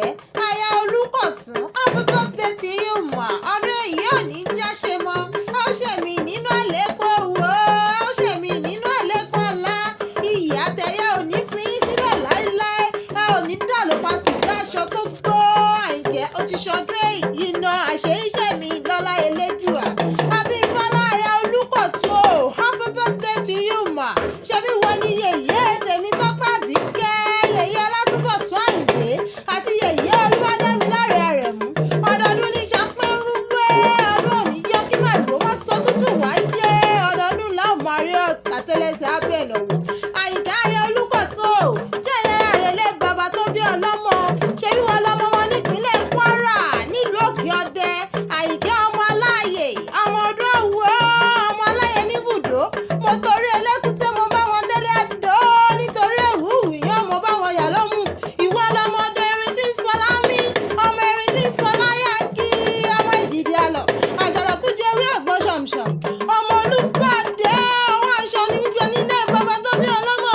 Àyìnkẹ́ aya Olùkọ̀tún, happy birthday to you ma. Ọdún èyí ò ní jáṣe mọ́, ó ṣèmí nínú àlékún owó, ó ṣèmí nínú àlékún ọlá. Iyì àtẹ̀yẹ ò ní fi yín sílẹ̀ láéláé, ẹ ò ní dàlú pa tìbí aṣọ tó gbó. Àyìnkẹ́, ó ti ṣọdún èyí náà, àṣeyíṣẹ́ mi lọ́lá Elédùà. Abímbọ́lá aya Olùkọ̀tún o, happy birthday to you ma. Ṣebí wọ́n ní yèyé Tèmítọ́pẹ́ Àbíkẹ́, yèyé Ọlátúnbọ̀sún Àyìndé àti yèyé Olúwadámiláre Àrẹ̀mú. Ọdọọdún ní ṣàpínrúwé, ọdún òní yọ kí màlúù má sọ tútù wáyé. Ọdọọdún làwọn máa rí àtẹlẹsẹ̀ abẹ́nà wò. Àyìnkẹ́ aya Olùkọ̀tún o, jẹ́ ìyára rẹ̀ lé bàbá tó bí ọlọ́mọ. Ṣebí wọ́n lọ́mọ wọn nípínlẹ̀ Kwara nílùú Òkè Ọdẹ. Àyìnkẹ́ ọmọ aláàyè, ọmọ ọdún òwò, ọmọ aláyẹ níbùdó. Mo torí ẹlẹ́kùté mo bá wọn délé àdó, nítorí èwúwù yán mo bá wọn yà lọ́mú. Ìwọ lọmọdé erin tí ń fọlá mí, ọmọ erin tí ń fọlá yá kí, ọmọ ìdìdì àlọ́, àjànàkú jẹ́wé àgbọn ṣàmṣàm. Ọmọ Olúbàdé, ọwọ́ aṣọ ní gbé nílé bàbá tó bí ọlọ́mọ.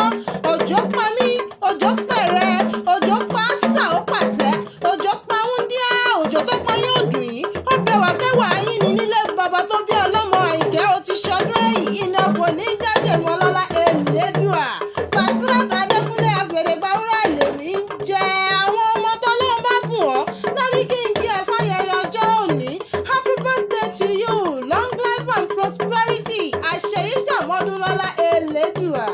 Òjò pa mí, òjò pẹ̀rẹ̀, òjò pa àṣà ó pàtẹ́, òjò pa wúndíá, òjò tó pa yóò dùn yín. Ó bẹ̀ wá kẹwàá yín ní nílé bàbá tó bí ọlọ́mọ. Àyìnkẹ́, ó ti ṣọdún èyí, iná kò ní jáde mọ́ lọ́lá Elédùà. Basirat Adékúnlé Afèrègbàwúrà lèmi ń jẹ́. Àwọn ọmọ tọ́lọ́run bá bùn ọ́ lóní kí n kí ẹ fáyẹyẹ ọjọ́ òní. Happy birthday to you, long life and prosperity. Àṣeyíṣàmọ́dún lọ́lá Elédùà.